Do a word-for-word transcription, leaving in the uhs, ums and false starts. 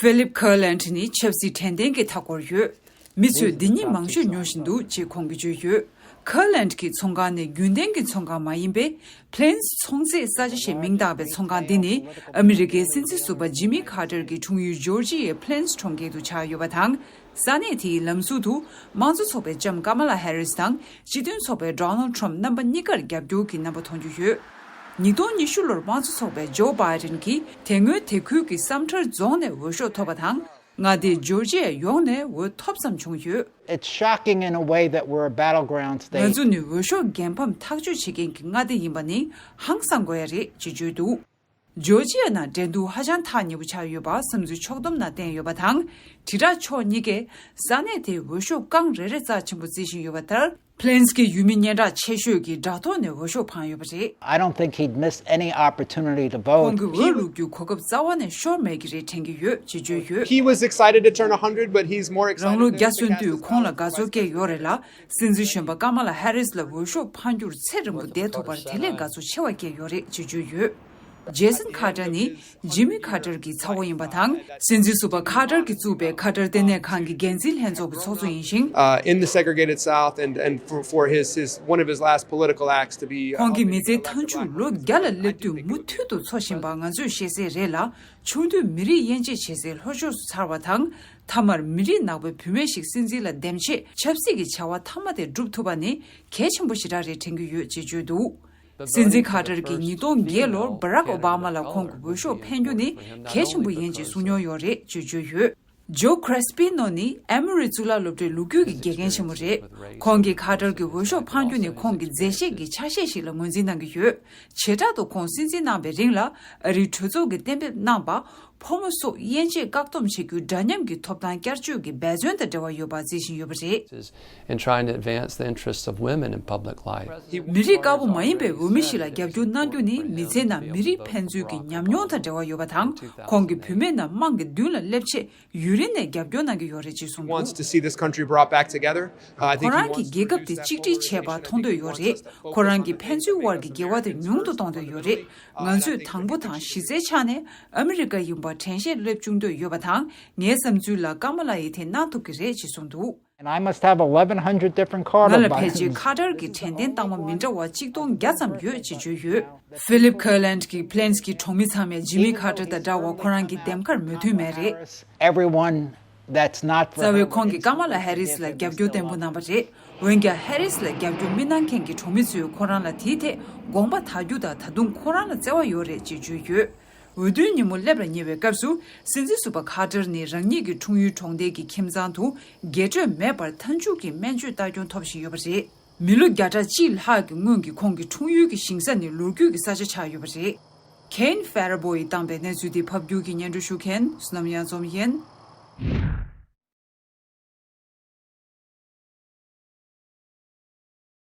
ཕི་ལིབ་ཁར་ལེན་ནི་ཆབ་སྲིད་དྲན་རྟེན་གྱི་མཐའ་སྐོར་ཡོད། མི་ཚོས་འདི་ཉིད་མང་ཤོས་ཉོ་བཞིན་འདུག་ཅེས་ཁོང་གིས་བརྗོད་ཡོད། ཁར་ལེན་གྱི་ཚོང་ཁང་ནི་རྒྱུན་ལྡན་གྱི་ཚོང་ཁང་མ་ཡིན་པས། Plains་ཚོང་རྫས་ས་ཆ་ཞེས་མིང་བཏགས་པའི་ཚོང་ཁང་འདི་ནི་ཨ་མི་རི་ཀའི་སྲིད་འཛིན་ཟུར་པ་ཇི་མི་ཁ་ཏར་གྱི་འཁྲུངས་ཡུལ་ཇོར་ཇི་ཡའི་Plains་གྲོང་ཁྱེར་དུ་ཆགས་ཡོད་པ་དང་། ས་གནས་དེའི་ལམ་ཟུར་དུ་དམངས་གཙོ་ཚོགས་པའི་ལྕམ་ཀ་མ་ལ་ཧེ་རིས་དང་སྤྱི་མཐུན་ཚོགས་པའི་ཌོ་ནལ་ཁྲམ་རྣམ་པ་གཉིས་ཀར་རྒྱབ་སྐྱོར་གྱི་རྣམ་པ་མཐོང་རྒྱུ་ཡོད། ཉིས་སྟོང་ཉི་ཤུ་ལོར་དམངས་གཙོ་ཚོགས་པའི་ཇོ་བྷའི་ཌེན་གྱིས་དེ་སྔོན་དེ་ཁུལ་གྱི་སམ་ཁྲལ་རྫོང་ནས་འོས་ཤོག་ཐོབ་པ་དང་། མངའ་སྡེ་ཇོར་ཇི་ཡ་ཡོངས་ནས་འོས་ཐོབ་ཙམ་བྱུང་ཡོད། It's shocking in a way that we're a battleground state. ང་ཚོ་ནི་འོས་ཤོག་འགན་ཕམ་ཐག་གཅོད་བྱེད་མཁན་གྱི་མངའ་སྡེ་ཡིན་པ་ནི་ཧང་སང་དགོས་ཡ་རེད་ཅེས་བརྗོད་འདུག་ཇོར་ཇི་ཡ་ནང་འགྲན་བསྡུར་ཧ་ཅང་ཐག་ཉེ་པོ་ཆགས་ཡོད་པ་བསམ་ཚུལ་ཕྱོགས་བསྡོམས་ནང་བསྟན་ཡོད་པ་དང་། དྲིལ་བསྒྲགས་ཕྱོགས་གཉིས་ཀས་ས་གནས་དེའི་འོས་ཤོག་རྐང་རེ་རེ་རྩ་ཆེན་པོ་བརྩི་བཞིན་ཡོད་པ་ལྟར། Plains་གྱི་ཡུལ་མི་སྙན་གྲགས་ཆེ་ཤོས་ཀྱིས་དྲ་ཐོག་ནས་འོས་ཤོག་འཕངས་ཡོད་པ་རེད། I don't think he'd miss any opportunity to vote. ཁོང་གིས་འོས་བླུག་རྒྱུའི་གོ་སྐབས་རྩ་བ་ནས་ཤོར་མེད་ཀྱི་རེད་དྲན་གྱི་ཡོད་ཅེས་བརྗོད་ཡོད། He was excited to turn a hundred, but he's more excited རང་ལོ་བརྒྱ་སོན་དུས་ཁོང་ལ་དགའ་ཚོར་སྐྱེས་ཡོད་རེད་ལ། སྲིད་འཛིན་གཞོན་པ་ཀ་མ་ལ་ཧེ་རིས་ལ་འོས་ཤོག་འཕངས་རྒྱུར་ཚེ་རིང་པོ་བསྡད་ཐུབ་པར་དེ་ལས་དགའ་ཚོར་ཆེ་བ་སྐྱེས་ཡོད་རེད་ཅེས་བརྗོད་ཡོད། ཇེ་སན་ཁ་ཏར་ནི་ཇི་མི་ཁ་ཏར་གྱི་ཚ་བོ་ཡིན་པ་དང་། སྲིད་འཛིན་ཟུར་པ་ཁ་ཏར་གྱིས་བཙུགས་པའི་ཁ་ཏར་ལྟེ་གནས་ཁང་གི་འགན་འཛིན་ལྷན་ཚོགས་ཀྱི་ཚོགས་གཙོ་ཡིན་ཞིང་། Uh, in the segregated South, and, and for, for his, his, one of his last political acts to be, uh, ཁོང་གིས་མི་ཚེའི་མཐའ་མཇུག་ལོ་བརྒྱ་ལ་སླེབས་དུས་མུ་མཐུད་དུ་འཚོ་བཞིན་པ་ང་ཚོས་ཤེས་གསལ་རེད་ལ། ཆུང་དུས་མི་རིགས་དབྱེ་འབྱེད་བྱེད་སའི་ལྷོ་ཕྱོགས་སུ་འཚར་བ་དང་། མཐའ་མར་མི་རིགས་ནག་པོའི་བུད་མེད་ཞིག་སྲིད་འཛིན་ལ་འདེམས་ཆེད་ཆབ་སྲིད་ཀྱི་བྱ་བ་མཐའ་མ་དེ་སྒྲུབ་ཐུབ་པ་ནི་གལ་ཆེན་པོ་ཞེ་དྲག་རེད་དྲན་གྱི་ཡོད་ཅེས་བརྗོད་འདུག་སྲིད་འཛིན་ཁ་ཏར་གྱིས་ཉིས་སྟོང་བརྒྱད་ལོར་བྷ་རག་ཨོ་བྷ་མ་ལ་ཁོང་གི་འོས་ཤོག་འཕེན་རྒྱུ་ནི་གལ་ཆེན་པོ་ཡིན་ཅེས་གསུངས་མྱོང་ཡོད་རེད་ཅེས་བརྗོད་ཡོད། ཇོ་ཁྲེ་སི་པི་ནོ་ནི་ཨེ་མོ་རི་གཙུག་ལག་སློབ་གྲྭའི་ལོ་རྒྱུས་ཀྱི་དགེ་རྒན་ཆེན་མོ་རེད། ཁོང་གིས་ཁ་ཏར་གྱི་འོས་ཤོག་འཕང་རྒྱུ་ནི་ཁོང་གི་མཛད་རྗེས་ཀྱི་ཆ་ཤས་ཤིག་ལ་ངོས་འཛིན་གནང་གི་ཡོད། བྱེ་བྲག་ཏུ་ཁོང་སྲིད་འཛིན་གནང་བའི་རིང་ལ་ཨ་རིའི་གྲོས་ཚོགས་ཀྱིས་གཏན་འབེབས་གནང་པ། ཕོ་མོ་སོགས་དབྱེ་འབྱེད་བཀག་སྡོམ་བྱེད་རྒྱུའི་འདྲ་མཉམ་གྱི་ཐོབ་ཐང་བསྐྱར་གཅོད་ཀྱི་འབད་བརྩོན་དང་འབྲེལ་བ་ཡོད་པ་རྩིས་བཞིན་ཡོད་པ་རེད། In trying to advance the interests of women in public life. མི་རིགས་དཀར་པོ་མ་ཡིན་པའི་འོས་མི་ཞིག་ལ་རྒྱབ་སྐྱོར་གནང་རྒྱུ་ནི་མི་ཚེའི་ནང་མི་རིགས་ཕན་ཚུན་གྱི་ཉམས་མྱོང་དང་འབྲེལ་བ་ཡོད་པ་དང་། ཁོང་གིས་བུད་མེད་རྣམས་དམངས་ཀྱི་མདུན་ལ་སླེབས་ཆེད་ཡུན་རིང་ནས་རྒྱབ་སྐྱོར་གནང་གི་ཡོད་རེད་ཅེས་གསུངས་འདུག Wants to see this country brought back together. Uh, I think he ཁོ་རང་གིས་རྒྱལ་ཁབ་དེ་གཅིག་སྒྲིལ་བྱེད་པ་མཐོང་འདོད་ཡོད་རེད། ཁོ་རང་གིས་ཕན་ཚུན་དབར་གྱི་འགལ་བ་དེ་ཉུང་དུ་གཏོང་འདོད་ཡོད་རེད། ང་ཚོས་དང་པོ་དང་གཞི་རྩའི་ཆ་ནས་ཨ་མི་རི་ཀ་ཡིན་པར་དྲན་ཤེས་སླེབས་བཅུག་འདོད་ཡོད་པ་དང་། ངའི་བསམ་ཚུལ་ལ་ཀ་མ་ལ་ཡིས་དེ་གནང་ཐུབ་ཀྱི་རེད་ཅེས་གསུངས་འདུག And I must have eleven hundred different Carter ང་ལ་ཕལ་ཆེར་buttons. ཁ་ཏར་གྱི་དྲན་རྟེན་རྟགས་མ་མི་འདྲ་བ་གཅིག་སྟོང་བརྒྱ་ཙམ་ཡོད་ཅེས་བརྗོད་ཡོད། ཕི་ལིབ་ཁར་ལེན་གྱིས་Plains་གྱི་གྲོང་མི་ཚང་མས་ཇི་མི་ཁ་ཏར་དང་འདྲ་བར་ཁོ་རང་གི་འདེམས་ཁར་མོས་མཐུན་མེད་རེད། Everyone that's not for རྩ་བའི་Hillary ཁོང་གིས་Clinton ཀ་མ་ལ་ཧེ་རིས་ལ་རྒྱབ་སྐྱོར་བརྟན་པོ་གནང་བ་རེད། འོན་ཀྱང་ཧེ་རིས་ལ་རྒྱབ་སྐྱོར་མི་གནང་མཁན་གྱི་གྲོང་མི་ཚོས་ཁོ་རང་ལ་དེའི་ཐད་དགོངས་པ་དག་རྒྱུ་དང་ད་དུང་ཁོ་རང་ལ་བརྩེ་བ་ཡོད་རེད་ཅེས་བརྗོད་ཡོད། འོས་བསྡུའི་ཉིན་མོ་སླེབས་ལ་ཉེ་བའི་སྐབས་སུ་སྲིད་འཛིན་ཟུར་པ་ཁ་ཏར་ནི་རང་ཉིད་ཀྱི་འཁྲུངས་ཡུལ་གྲོང་རྡལ་གྱི་ཁྱིམ་ཚང་དུ་རྒྱས་སྤྲོས་མེད་པར་མཐའ་མཇུག་གི་སྨན་བཅོས་ལྟ་སྐྱོང་ཐོབ་བཞིན་ཡོད་པ་རེད། མི་ལོ་བརྒྱ་ཕྲག་གཅིག་ལྷག་གི་སྔོན་གྱི་ཁོང་གི་འཁྲུངས་ཡུལ་གྱི་ཞིང་ས་ནི་ལོ་རྒྱུས་ཀྱི་ས་ཆ་ཆགས་ཡོད་པ་རེད། Kane Faribault ཡིས་བཏང་པའི་གནས་ཚུལ་འདི་ཕབ་སྒྱུར་གྱིས་སྙན་སྒྲོན་ཞུ་མཁན་བསོད་ནམས་གཡང་འཛོམས་ཡིན།